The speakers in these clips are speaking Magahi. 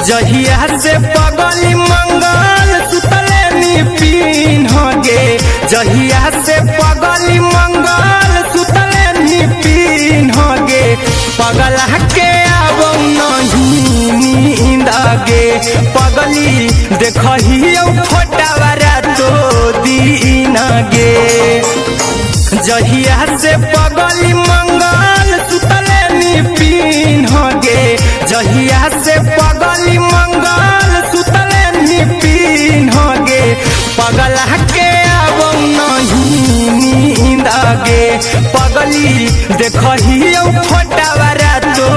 जहिया से पगली मंगल सुतले नी पीन गे, जहिया से पगली मंगल सुतले नी पीन गे, पगला के आबो नहीं नींद गे, पगली देखहियो फोटावा रातो दिन गे। जहिया से पगली मंगल सुतले नी पीन गे, जहिया से पगली मंगल सुतले नी पीन गे, पगला के आबो नहीं नींद गे, पगली देखहियो फोटावा रातो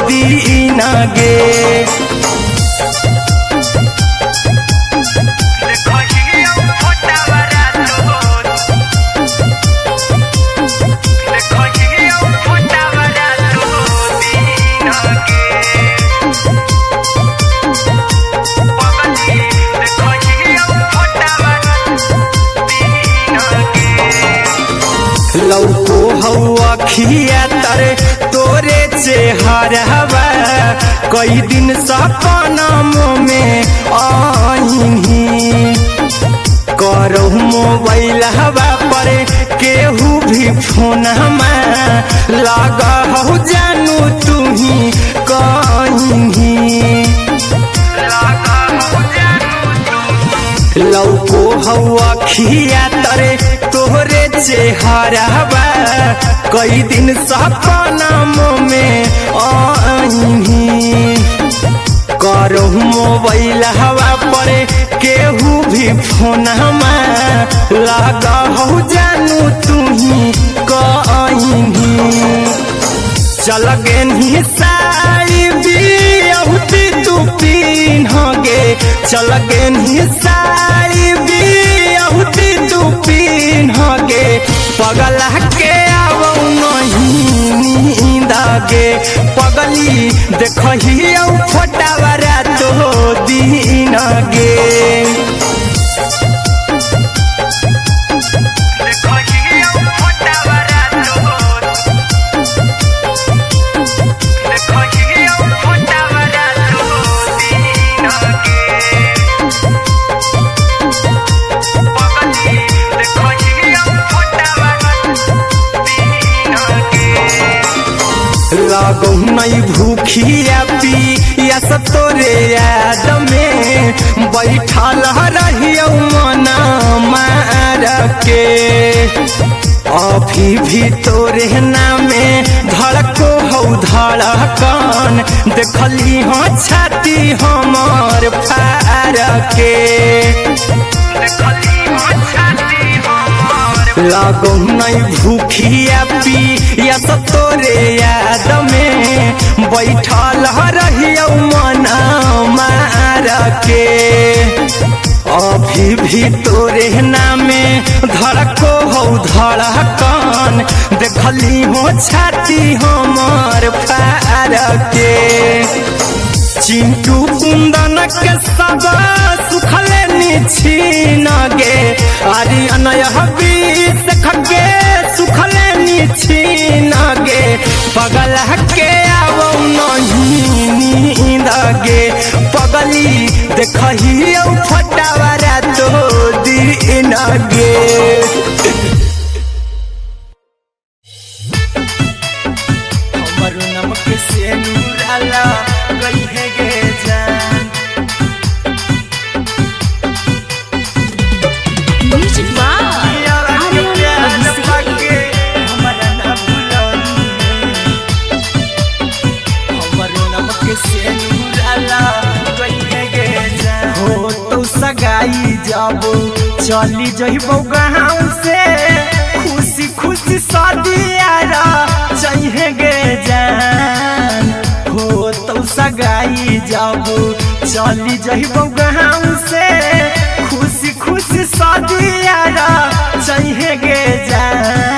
दिन गे। लौको हौ अखिया तरे तोरे चेहरवा, कई दिन सपना में आईनी, करहु मोबाइल हवा पर केहू भी फोन लगा हौ जानू तुही कहीं। लौको हौ अखिया तरे तोहरे चेहरवा, कई दिन सपना में आईनी, करहु मोबाइल हवा पर केहू भी फोन लगा हौ जानू तुही कहीं। चल गेनी साई बियाहुती तू पीन गे, चल गेनी साई बियाहुती तू पीन गे, पगला के आबो नहीं नींद गे, पगली देखहियो फोटावा रातो दिन गे। लगौ नहीं भूखिया पिया तोरे याद में, बैठल रहियो मन मार के, अभी भी तोरे नामे धड़को हौ धड़कन, देखली हो छाती हमर फार के। लगौ नहीं भूखिया पिया तोरे याद में, बैठल रहियो मन मार के, अभी भी तोरे नामे धड़को हौ धड़कन, देखली हो छाती हमर फार के। चिंटू कुंदन के सब सुखले निछीन गे, आरी अनय बीस खगे सुखले निछीन गे, पगला के आबो नहीं नींद गे, पगली देखहियो फोटावा रातो दिन गे। Music by Aryan Abhishek. हो तो सगाई जब चली जइबो गाँव से, खुशी खुशी सदियारा चाहिए गे जान। हो तो सगाई जब चली जइबो गाँव से, खुशी खुशी सदियारा चाहिए गे जान।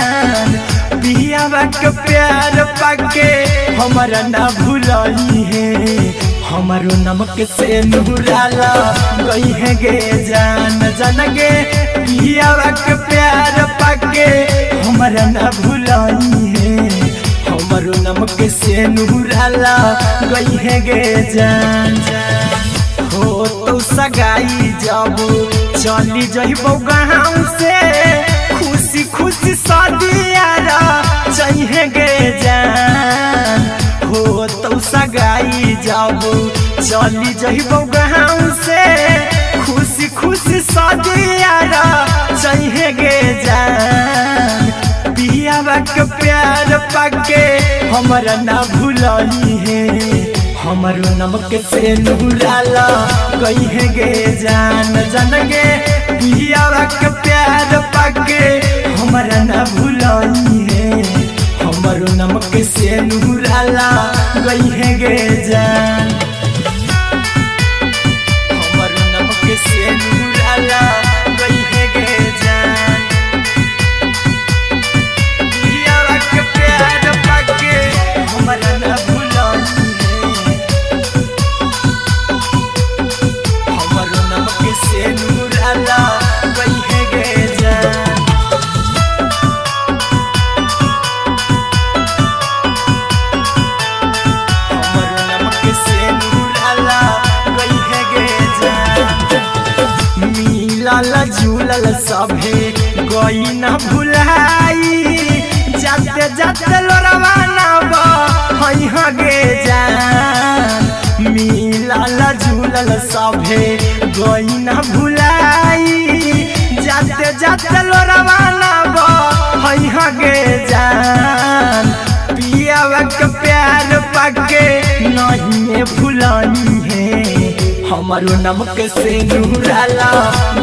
पाके हमरा ना भुलई है। हमारो नमक से नूराला गई है गे जान जान गे पियावा के प्यार पाके हमरा ना भुलई है। हमारो नमक से नूराला गई है गे जान। हो तो सगाई जब चली जइबो गाँव से खुशी खुशी सदियारा चाहिए गे जान। हो तो सगाई जब चली जइबो गाँव से खुशी खुशी सदियारा चाहिए गे जान। पियावा के प्यार पाके हमरा ना भुलई है। हमारो नमक से नूराला गई है गे जान जान गे पियावा के प्यार पाके हमरा ना भुलई है। हमारो नमक से नूराला गई है गे जान। हमारो नमक से नूराला गई है गे जान। पियावा के प्यार पाके हमरा ना भुलई है। हमारो नमक से नूराला गई है गे जान। हमारो नमक से नूराला गई है गे जान। मिलल झूलल सभे गई ना भुलाई जाते जाते लोरवा ना बहई गे जान। मिलल झूलल सभे गई ना भुलाई जाते जाते लोरवा ना बहई गे जान। पियावा के प्यार पाके नहीं भुलई है। हमारो नमक से नूराला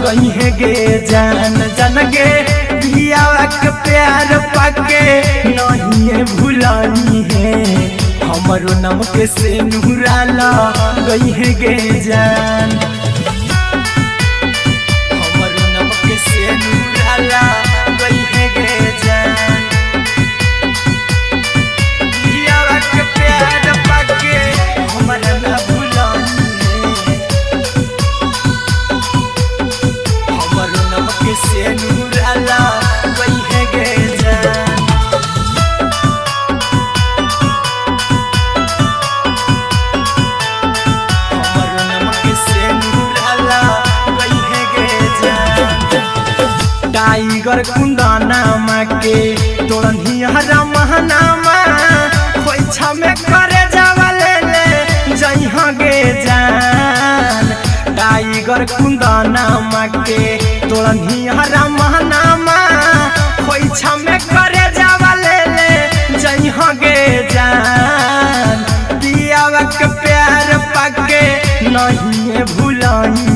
गई है गे जान जान गे पियावा के प्यार पाके नहीं भुलई है। हमारो नमक से नूराला गई है गे जान। हमारो नमक से नूराला गई है गे जान। पियावा के प्यार पाके हमरा ना भुलई है। हमारो नमक से नूराला गई है गे जान। हमारो नमक से नूराला गई है गे जान। टाइगर कुंदनामा के तोड़नी हरा महनामा खोइछा में करे जावा ले ले जइहा गे जान। टाइगर कुंदनामा के तोड़नी हरा महनामा खोइछा में करे जावा ले ले जइहा गे जान। पियावा के प्यार पाके नहीं भुलई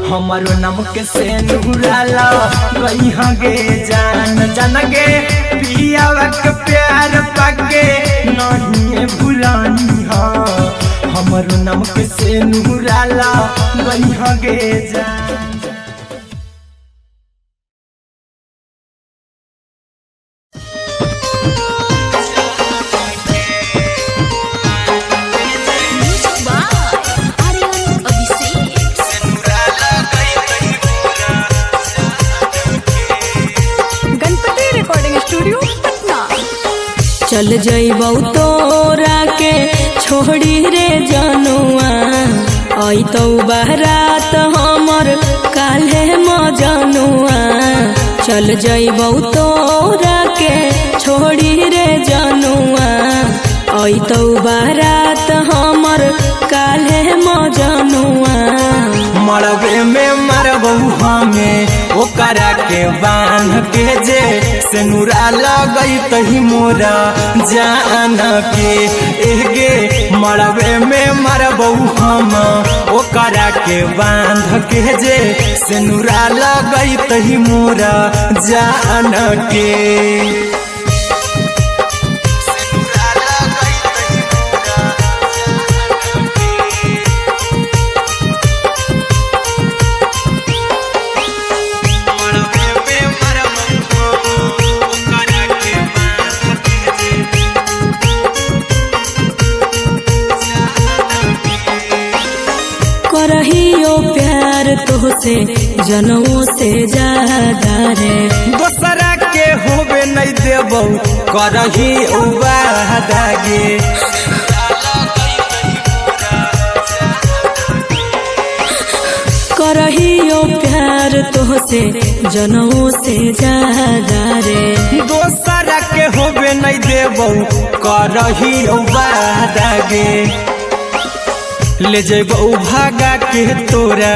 हमारो नमक से नूराला गई गे जान जान गे पियावा के प्यार पाके नहीं भुलई हमारो नमक से नूराला गई गे जान। Music by Aryan Abhishek. Ganpati recording studio Patna. चल जइबौ तोरा के छोड़ी रे जनुआ अइतौ बारात हमर काल्हे मजनुआ। चल जइबौ तोरा के छोड़ी रे जनुआ अइतौ बारात हमर काल्हे मजनुआ। मरबे में मरबऊ हमें ओकरा के बांध के जे सेनुरा लगई तही मोरा जान के एगे मरबे में मरबऊ हम ओकरा के बांध के जे सेनुरा लगई तही मोरा जान के। सेनुरा लगई तही मोरा जान के। मरबे में मरबऊ हम ओकरा के बांध के जे। तोहसे जनऊ से ज्यादा रे। दोसरा के होबे नहीं देबौ करही वादा गे। करहियो प्यार तोहसे जनऊ से ज्यादा रे। दोसरा के होबे नहीं देबौ करही वादा गे। ले जेबौ भागा के तोरा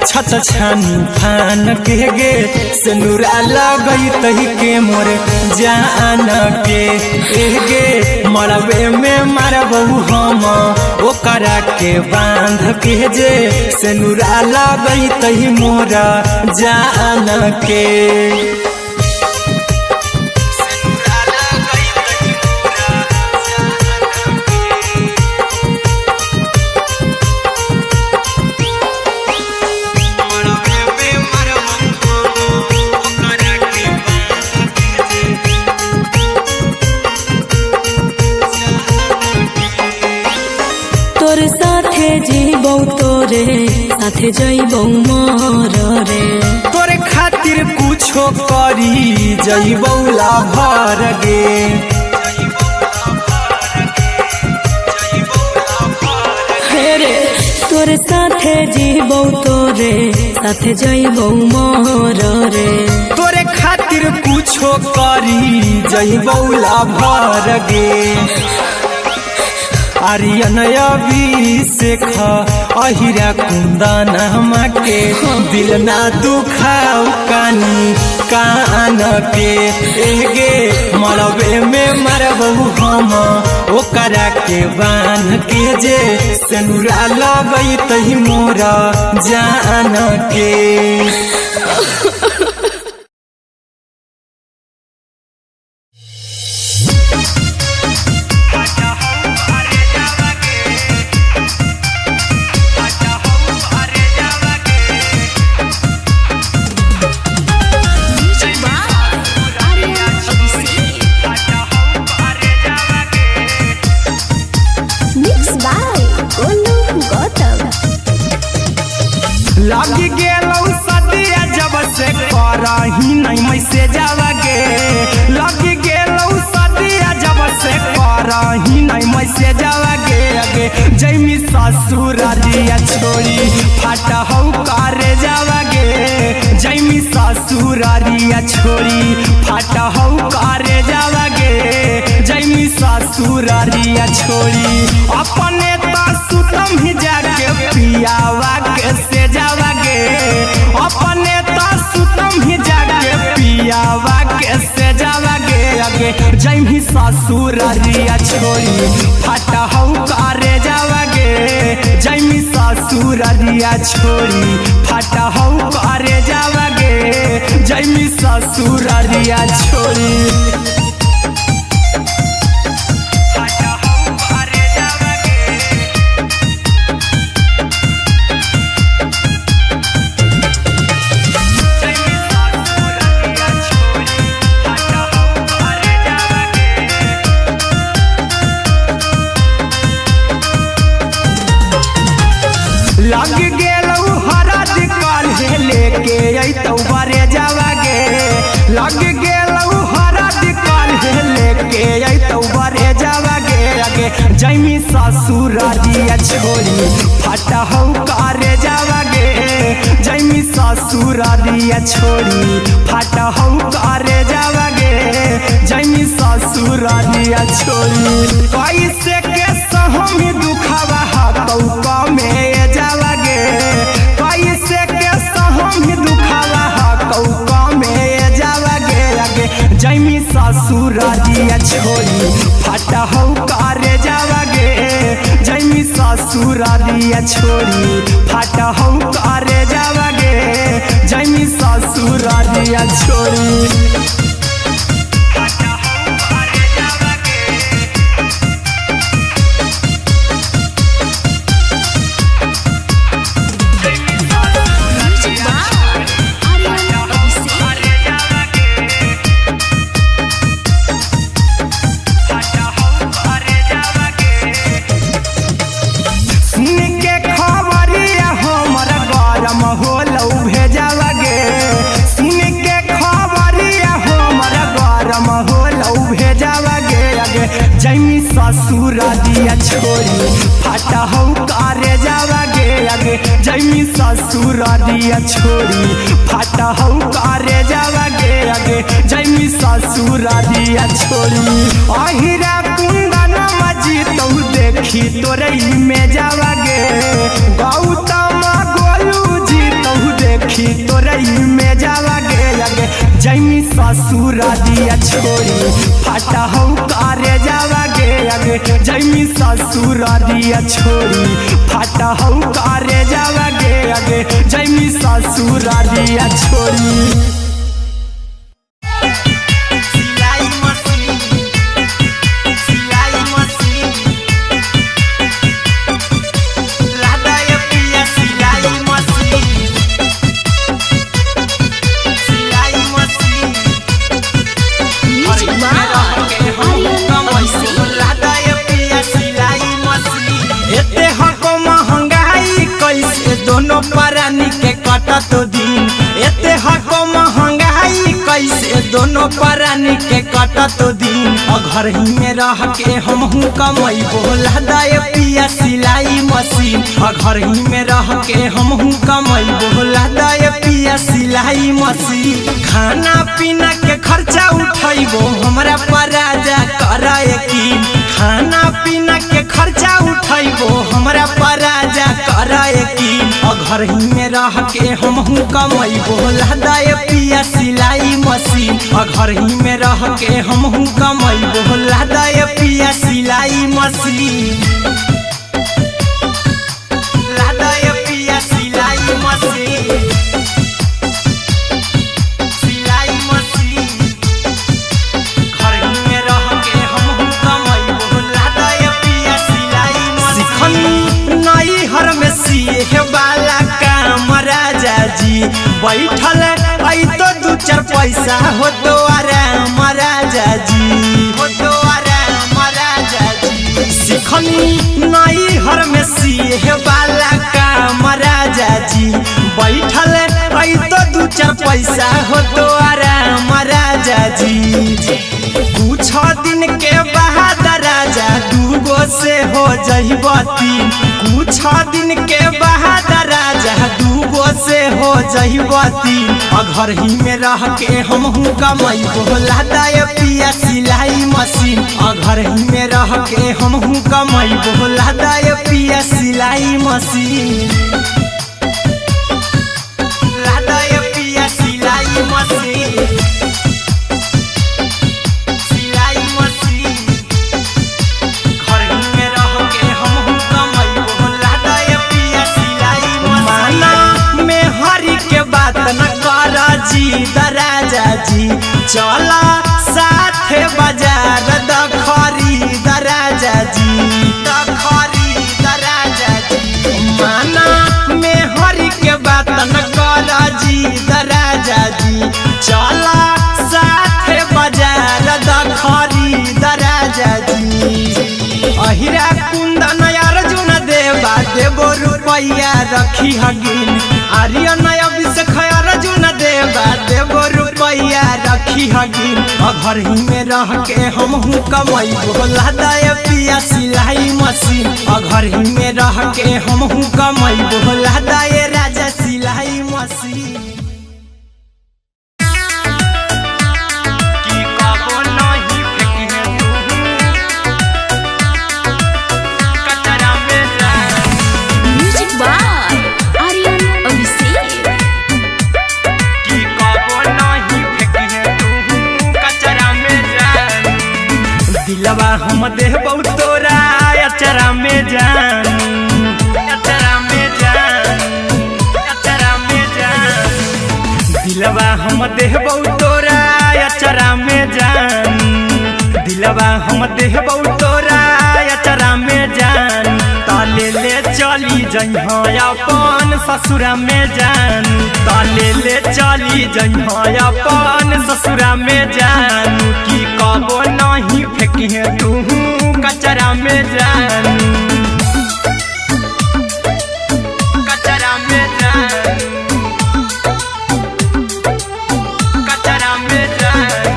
छत छानी फान के गे। सिनुरा लगई तही के मोर जान के गे। मरबे में मारबौ हम ओकरा के बांध के जे। सिनुरा लगई तही मोरा जान के। तोर साथे जीबौ तोरे साथे जइबौ मर रे। तोरे खातिर कुछो करी जइबौ लाभर गे। हे रे तोर साथे जीबौ तोरे साथे जइबौ मर रे। तोरे खातिर कुछो करी जइबौ लाभर गे। आर्यन अभिषेक अहिरा कुंदन के दिल ना दुखाओ कानी कान के गे। मरबे में मरबौ हम ओकरा के बांध के जे। सिनुरा लगई तही मोरा जान के। Music by Aryan Abhishek. Mix by Golu Gautam. लग गेलौ सदिया जब से करही नहीं मैसेज गे। लग गेलौ सदिया जब से करही नहीं मैसेज गे। गे जैमी ससुररिया छोड़ी फाट हौ करे जावा गे। जैमी ससुररिया छोड़ी फाट हौ करे जावा गे। जैमी ससुररिया छोड़ी अपने त सुतम ही जाके पियावा के से जावा गे। अपने त सुतम ही जाके पियावा के से जावा गे। गे जैमी ससुररिया छोड़ी फाट हौ करे जावा गे। जैमी ससुररिया छोड़ी फाट हौ करे जावा गे। जैमी ससुररिया छोड़ी लग गेलौ हरद काल्हे लेके अइतौ बरे जावा गे। लग गेलौ हरद काल्हे लेके अइतौ बरे जावा गे। गे जैमी ससुररिया छोड़ी फाट हौ करे जावा गे। जैमी ससुररिया छोड़ी फाट हौ करे जावा गे। जैमी ससुररिया छोड़ी कैसे के सहम दुखावा हतौ कमे जावा गे। कैसे के सहम दुखावा हतौ कमे जावा गे। गे जैमी ससुररिया छोड़ी फाट हौ करे जावा गे। जैमी ससुररिया छोड़ी फाट हौ करे जावा गे। जैमी ससुररिया छोड़ी Music by Aryan Abhishek. सुन के खबरिया हमर गरम होलौ भे ससुरा दिया छोड़ी फाटा हौ करे जावा गे आगे जैमी ससुरा दिया छोड़ी फाटा हौ करे जावा गे आगे जैमी ससुरा दिया छोड़ी अहिरा कुंदन मजी तौ देखी तोरे में जावा गे गौतम गोलू जी तौ देखी तोरे में जावा गे आगे जैमी ससुरा दिया छोड़ी फाटा हौ करे जावा गे आगे जैमी ससुरा दिया छोड़ी फाटा हौ करे जावा गे आगे जैमी ससुरा दिया छोड़ी। सिलाई मशीन, सिलाई मशीन, लादा ये पिया सिलाई मशीन, सिलाई machine. Music by Aryan Abhishek. लादा ये पिया सिलाई मशीन। एते हको महंगाई कैसे दोनों प्राणी के कटत दिन, एते हको महंगाई कैसे दोनों प्राणी के कटत दिन। घर ही में रह के हमहू कमैबो लादा ये पिया सिलाई मशीन, घर ही में रह के हमहू कमैबो लादा ये पिया सिलाई मशीन। खाना पीना के खर्चा उठैबो हमरा पर राजा कर यकीन, खाना पीना के खर्चा उठैबो हमरा पर राजा कर यकीन। घर ही में रह के हमहू कमैबो लादा ये पिया सिलाई मशीन, घर ही में रह के हमहू कमैबो लादा ये पिया सिलाई मशीन। लादा ये पिया सिलाई मशीन, सिलाई मशीन। घर ही में रह के हमहू कमैबो लादा ये पिया सिलाई मशीन। सिखनी नई हर में सीहे वाला काम राजा जी, बैठल ऐ तो दू चार पैसा हो तो आराम राजा जी, हो तो आराम राजा जी। सिखनी नई हर में सीहे वाला काम राजा जी, बैठल ऐ तो दू चार पैसा हो तो आराम राजा जी। कुछ दिन के बाद राजा दूगो से हो जइबती, कुछ दिन के बाद राजा दूगो से हो जइबती। घर ही में रह के हमहू कमैबो लादा ये पिया सिलाई मशीन, घर ही में रह के हमहू कमैबो लादा ये पिया सिलाई मशीन। लादा ये पिया सिलाई मशीन, सिलाई मशीन। घर ही में रह के हमहू कमैबो लादा ये पिया सिलाई मशीन। माना में हरि के बात न कर जी राजा जी, चला साथे बाजार द खरीद राजा जी, द खरीद राजा जी। माना में हरि के बात न कर जी राजा जी, चला साथे बाजार द खरीद राजा जी। अहिरा कुंदन अर्जुन देवा देवो रुपैया रखी हगिन, आर्यन अभिषेक अर्जुन देवा देवो रुपैया रखी हगिन। घर ही में रह के हमहू कमैबो लादा ये पिया सिलाई मशीन, घर ही में रह के हमहू कमैबो लादा ये राजा सिलाई मशीन। की कबो नहीं फेंकी तू कचरा में जा। म्यूजिक बाय आर्यन अभिषेक। की कबो नहीं फेंकी तू कचरा में जा। दिलवा हम देबौ तोरा अचरा में जान, कचरा में जान, कचरा में जान। दिलवा हम देबौ तोरा अचरा में जान, दिलवा हम देबौ तोरा अचरा में जान। ताले ले चली जइह अपन ससुरा में जान, ताले ले चली जइह अपन ससुरा में जान। की कबो नहीं फेंकी तू कचरा में जान, कचरा में जान, कचरा में जान।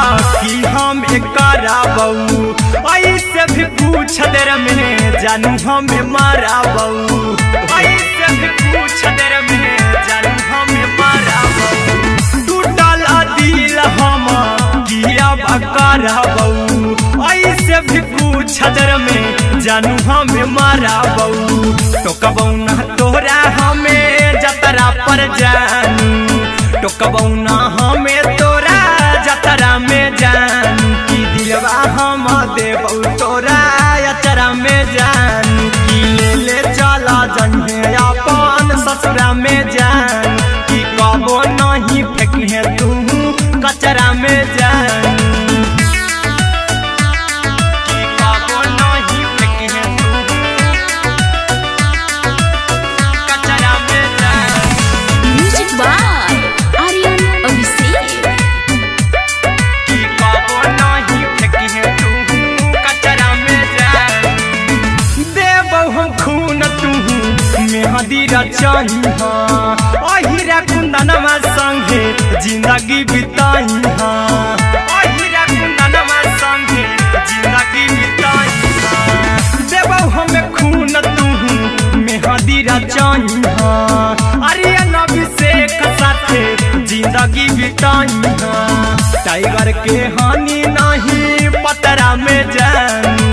की हम कराबऊ, ऐसे भी पूछ देर में जानू हमें माराबऊ, ऐसे भी पूछ देर में जानू हमें माराबऊ। टूटल दिल हम किया कराबऊ, ऐसे भी पूछ देर में जानू हमें माराबऊ। टोकबऊ ना तोरा हमें जतरा पर जानू, टोकबऊ ना हमें तोरा जतरा में जानू, की दिलवा हम देबऊ तोरा अचरा में जानू, की ले ले चला जन्हे अपन ससुरा में जानू, की कबो नहीं फेंके तू कचरा में जानू, की कबो नहीं फेंके तू कचरा में जानू। म्यूजिक बाय आर्यन अभिषेक। की कबो नहीं फेंके तू कचरा में जान। देबौ हम खून तू मेहंदी रचाही, अहिरा कुंदनमा संगे जिंदगी बिताही, अहिरा कुंदनमा संगे जिंदगी बिताही। देबौ हम खून तू मेहंदी रचाही, आर्यन अभिषेक साथे जिंदगी बिताही। टाइगर के हानि नहीं पतरा में जानू,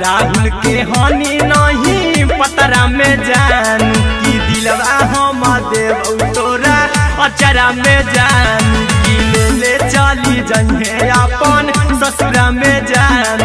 राहुल के हानि नहीं पतरा में जानू, की दिलवा हम देबऊ तोरा अचरा में जानू, की ले ले चली जन्हे अपन ससुरा में जानू।